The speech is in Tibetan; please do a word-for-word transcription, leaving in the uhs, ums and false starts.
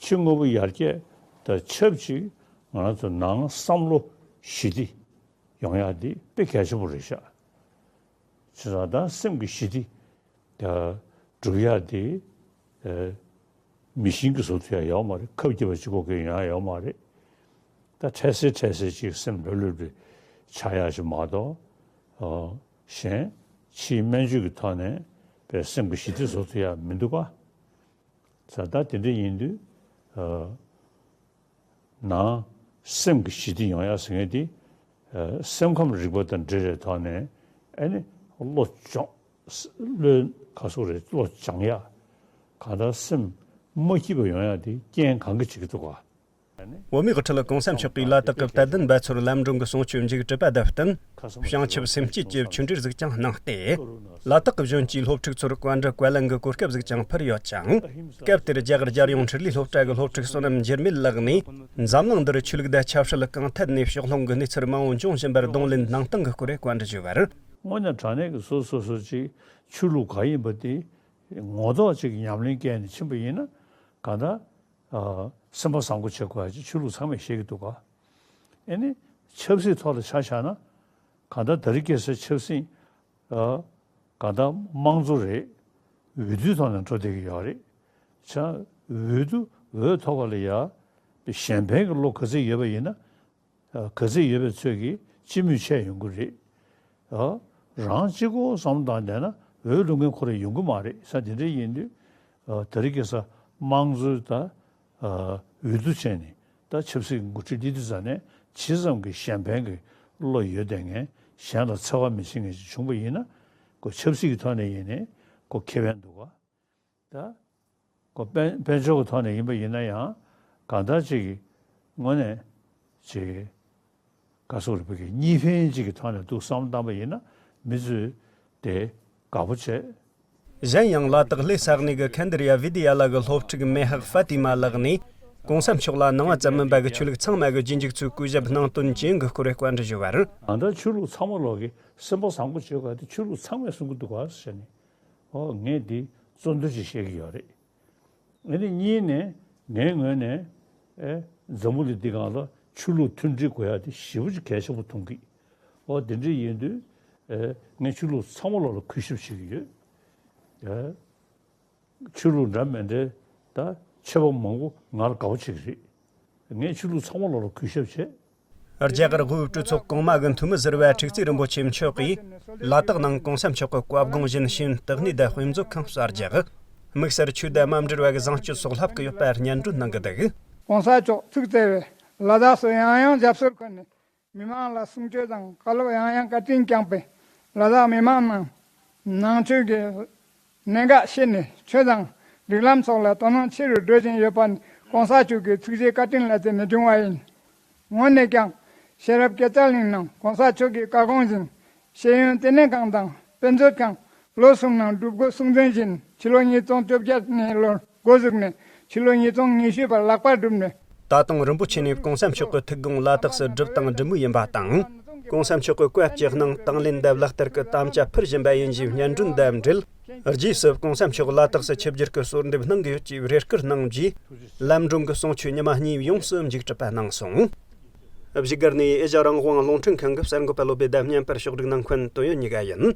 ཕྱི་དངོས་པོ་ཡར་རྒྱས་དང་ཆབས་ཅིག་ང་རང་ཚོ་ནང་བསམ་བློ་ཞི་བདེ་ཡོང་ཡག་འདི་དཔེ་གལ་ཆེན་པོ་རེད་ཤག་བྱས་ཙང་ད་སེམས་ཀྱི་ཞི་བདེ་ད་སྒྲུབ་ཡག་འདི་ཨ་མི་ཤིན་གྱིས་བཟོ་ཐུབ་ཡག་ཡོད་མ་རེད། ཁབ་རྒྱབ་པ་གཅིག་པོ་གིས་ཡོང་ཡག་ཡོད་མ་རེད། ད་འཕྲལ་སེལ་འཕྲལ་སེལ་ཅིག་སེམས་ལྷོད་ལྷོད་རེ་ཆགས་ཡག་ཅིག་མ་གཏོགས། ཨ་གཞན་ཕྱིའི་སྨན་བཅོས་ཀྱི་ཐོག་ནས་དཔེ་སེམས་ཀྱི་ཞི་བདེ་བཟོ་ཐུབ་ཡག་མི་འདུག་ག་བྱས་ཙང་ད་དེ་འདྲ་ཡིན་དུས། ཨ་ནང་སེམས་ཀྱི་ཞི་བདེ་ཡོང་ཡག་ཟེར་མཁན་དེ། ཨ་སེམས་ཁམས་རིག་པ་དང་འབྲེལ་བའི་ཐོག་ནས་ཨ་ནི་བློ་སྦྱོང་། བློའི་ག་སོགས་རེད། བློ་སྦྱང་ཡག་གང་ལྟར་སེམས་མ་སྐྱིད་པ་ཡོང་ཡག་དེ་རྐྱེན་གང་གིས་བྱེད་ཀྱི་འདུག་ག་བོད་མིའི་དབུ་ཁྲིད་༸གོང་ས་མཆོག་གིས་ལ་དྭགས་ཀྱི་དད་ལྡན་འབད་ཚོར་ལམ་འགྲོ་གི་གསུང་ཆོས་མཇུག་གྲུབ་པ་དང་བསྟུན། བྱང་ཆུབ་སེམས་བསྐྱེད་ཀྱི་ཆོས་འབྲེལ་ཟིག་ཀྱང་གནང་སྟེ། ལ་དྭགས་ཀྱི་གཞོན་སྐྱེས་སློབ་ཕྲུག་ཚོར་བཀའ་འདྲི་བཀའ་ལན་གྱི་གོ་སྐབས་ཟིག་ཀྱང་ཕུལ་ཡོད་ཅིང་། སྐབས་དེར་རྒྱ་གར་རྒྱལ་ཡོངས་འཕྲུལ་ལས་སློབ་གྲྭ་གི་སློབ་ཕྲུག་བསོད་ནམས་འགྱུར་མེད་ལགས་ནས། འཛམ་གླིང་འདིར་ཆོས་ལུགས་དང་ཆབ་སྲིད་གང་ཐད་ནས་ཕྱོགས་ལྷུང་གི་གནས་ཚུལ་མང་བོ་འབྱུང་བཞིན་པར་གདོང་ལེན་གནང་སྟངས་ཀྱི་སྐོར་བཀའ་འདྲི་ཞུས་པར། དངོས་གནས་དྲང་གནས་ཀྱི་སོ་སོ་སོ་ཅིག་ཆོས་ལུགས་ག་ཡིན་པ་དེ་ངོ་ཐོག་ཅིག་ཉམས་ལེན་བསྐྱལ་ནས་ཕྱིན་པ་ཡིན་ན། གང་ལྟར་ཨ་སེམས་པ་བཟང་པོ་བྱེད་དགོས་ཡ་ཅིག་ཆོས་ལུགས་ཚང་མས་བཤད་ཀྱི་འདུག་ག་ཨེ་ནི་ཆབ་སྲིད་ཐོག་ལ་ཆ་བཞག་ན། གང་ལྟར་ད་རེས་ཁ་སང་ཆབ་སྲིད་ཨ་གང་ལྟར་དམངས་གཙོ་རེད། འོས་བསྡུའི་ཐོག་ནས་འགྲོ་བསྡད་ཀྱི་ཡོད་རེད། ཆ་འོས་བསྡུ་འོས་ཐོབ་པ་ལ་ཡ་གཞན་ཕན་གྱི་བློ་ག་ཚོད་ཡོད་པ་ཡིན་ན། ཨ་ག་ཚོད་ཡོད་པའི་ཚོད་ཀྱིས་སྤྱི་མོས་ཆེ་ཡོང་གི་རེད། ཨ་རང་གཅིག་པོ་བསམ་བློ་བཏང་བསྡད་ན་འོས་བླུག་མཁན་ཁོ་རང་ཡོང་གི་མ་རེད། ས་དེ་འདྲ་ཡིན་དུས། ཨ་ད་རེས་ཁ་སང་དམངས་གཙོའི་ད་ཨ་འོས་བསྡུ་བྱས་ནས་ད་ཆབ་སྲིད་འགོ་ཁྲིད་སླེབས་དུས་ཙ་ནས་ཇི་ཙམ་གྱི་གཞན་ཕན་གྱི་བློ་ཡོད་བསྡད་མཁན། གཞན་ལ་འཚེ་བ་མི་བྱེད་མཁན་ཞིག་བྱུང་པ་ཡིན་ན། ཁོ་ཆབ་སྲིད་ཀྱི་ཐོག་ནས་ཡིན་ནའི་ཁོ་ཁེ་ཕན་འདུག་ག་ད་ཁོ་དཔལ་དཔལ་འབྱོར་གྱི་ཐོག་ནས་ཡིན་པ་ཡིན་ན་ཡང་གང་ལྟར་ཅིག་གི་དངོས་གནས་ཅིག་ག་སོགས་རིག་པ་གི་གཉིས་ཕན་ཅིག་གི་ཐོག་ནས་འདུག་བསམ་བློ་བཏང་པ་ཡིན་ན་མི་ཚོས་དེ་དགའ་པོ་བྱེད། གཞན་ཡང་ལ་དྭགས་ལྷོ་ས་གནས་ཀྱི་ཁན་དི་རི་ཡ་བི་དི་ཡ་ལ་གི་སློབ་ཕྲུག་མེ་ཧག་ཧྥ་ཏི་མ་ལགས་ནས། གོང་ས་མཆོག་ལ་ནང་པ་ཙམ་མིན་པ་གི་ཆོས་ལུགས་ཚང་མ་གི་རྗེས་འཇུག་ཚོས་གུས་ཞབས་གནང་དོན་ཅན་གྱི་སྐོར་བཀའ་འདྲི་ཞུས་པར། གང་ལྟར་ཆོས་ལུགས་ཚང་མ་ལོག་གི་སེམས་པ་བཟང་པོ་བྱེད་དགོས་དེ་ཆོས་ལུགས་ཚང་མས་གསུང་གི་འདུག་ག་ཟེར་ནས། ཨོ་ངས་འདི་རྩོད་འདུ་ཅིག་བཤད་ཀྱི་ཡོད་རེད། ཨ་ནི་གཉིས་ནས་ངའི་ངོས་ནས་ཨེ་འཛམ་བུ་གླིང་འདི་སྒང་ལ་ཆོས་ལུགས་མཐུན་སྒྲིལ་དགོས་ཡ་དེ་ཞེ་པོ་ཅིག་གལ་ཆེན་པོ་མཐོང་གི། ཨོ་དེ་འདྲ་ཡིན་དུས་ཨེ་ངས་ཆོས་ལུགས་ཚང་མ་ལོག་ལ་གུས་ཞབས་བྱེད་ཀྱི་ཡོད། ཨེ་ཆོས་ལུགས་འདྲ་མི་འདྲའི་ད་ཆོས་པ་མང་པོ་ང་ལ་དགའ་པོ་བྱེད་ཀྱི་རེད། ངས་ཆོས་ལུགས་ཚང་མ་ལོག་ལ་གུས་ཞབས་བྱེད། རྒྱ་གར་དབུས་གྲོས་ཚོགས་གོང་མ་གི་འཐུས་མི་ཟུར་པ་ཁྲུས་རྩེ་རིན་པོ་ཆེ་མཆོག་གིས་ལ་དྭགས་ནང་གོང་ས་མཆོག་གི་བཀའ་དགོངས་བཞིན་ཤེས་ཡོན་དག་སྣེ་དང་དཔེ་མཛོད་ཁང་གསར་རྒྱག་དམིགས་བསལ་ཆོས་དད་དམའ་འབྲེལ་བ་གི་བཟང་སྤྱོད་སོགས་བསླབ་ཀྱི་ཡོད་པར་སྙན་སྒྲོན་གནང་གི་འདུག་གོང་ས་མཆོག་ཐུགས་བརྩེ་བས་ལ་དྭགས་སུ་ཡང་ཡང་ཞབས་སོར་འཁོད་ནས། མི་མང་ལ་གསུང་ཆོས་དང་བཀའ་སློབ་ཡང་ཡང་བཀའ་དྲིན་བསྐྱངས་པས། ལ་དྭགས་མི་མང་རྣམས་ནང་ཆོས་ཀྱི་གནད་འགག་ཤེས་ནས་ཆོས་དང་སྒྲིག་ལམ་སོགས་ལ་དོ་སྣང་ཆེ་རུ་འགྲོ་བཞིན་ཡོད་པ་ནི་གོང་ས་མཆོག་གི་ཐུགས་རྗེ་བཀའ་དྲིན་ལ་བརྟེན་ནས་བྱུང་བ་ཡིན། ངོས་ནས་ཀྱང་ཤེས་རབ་སྐྱེད་ཚལ་གླིང་ནང་གོང་ས་མཆོག་གི་བཀའ་དགོངས་བཞིན་ཤེས་ཡོན་ལྟེ་གནས་ཁང་དང་དཔེ་མཛོད་ཁང་ལོ་གསུམ་ནང་སྒྲུབ་དགོས་གསུང་འདོན་བཞིན་ཕྱི་ལོ་ཉིས་སྟོང་བཅོ་བརྒྱད་ནས་ལོར་འགོ་བཙུགས་ནས་ཕྱི་ལོ་ཉིས་སྟོང་ཉི་ཤུ་བར་ལག་པར་བསྒྲུབས་ནས། ད་དུང་རིན་པོ་ཆེ་ནས་གོང་ས་མཆོག་གི་ཐུགས་དགོངས་ལ་དྭགས་སུ་བསྒྲུབས་དང་སྒྲུབ་མུས་ཡིན་པ་དང་། གོང་ས་མཆོག་གི་བཀའ་སྤྱི་གནང་དང་ལེན་དང་ལག་བསྟར་གྱི་དམ་བཅའ་ཕུལ་བཞིན་པ་ཡིན་ཞེས་སྙན་སྒྲོན་དང་འབྲེལ། རྗེས་སུ་གོང་ས་མཆོག་ལ་དྭགས་སུ་ཆིབས་བསྒྱུར་གྱི་གསོལ་འདེབས་གནང་གི་ཡོད་ཅེས་རེ་སྐུལ་གནང་རྗེས། ལམ་འགྲོ་གི་གསུང་ཆོས་ཉི་མ་གཉིས་ཡོངས་སུ་མཇུག་གྲུབ་པ་གནང་སོང་། བཞུགས་སྒར་ནས་ཨེ་ཤ་རང་དབང་རླུང་འཕྲིན་ཁང་གི་གསར་འགོད་པ་བློ་བདེ་ཟླ་བརྙན་པར་ཕྱོགས་སྒྲིག་གནང་མཁན་དོན་ཡོད་གཉིས་ཀ་ཡིན།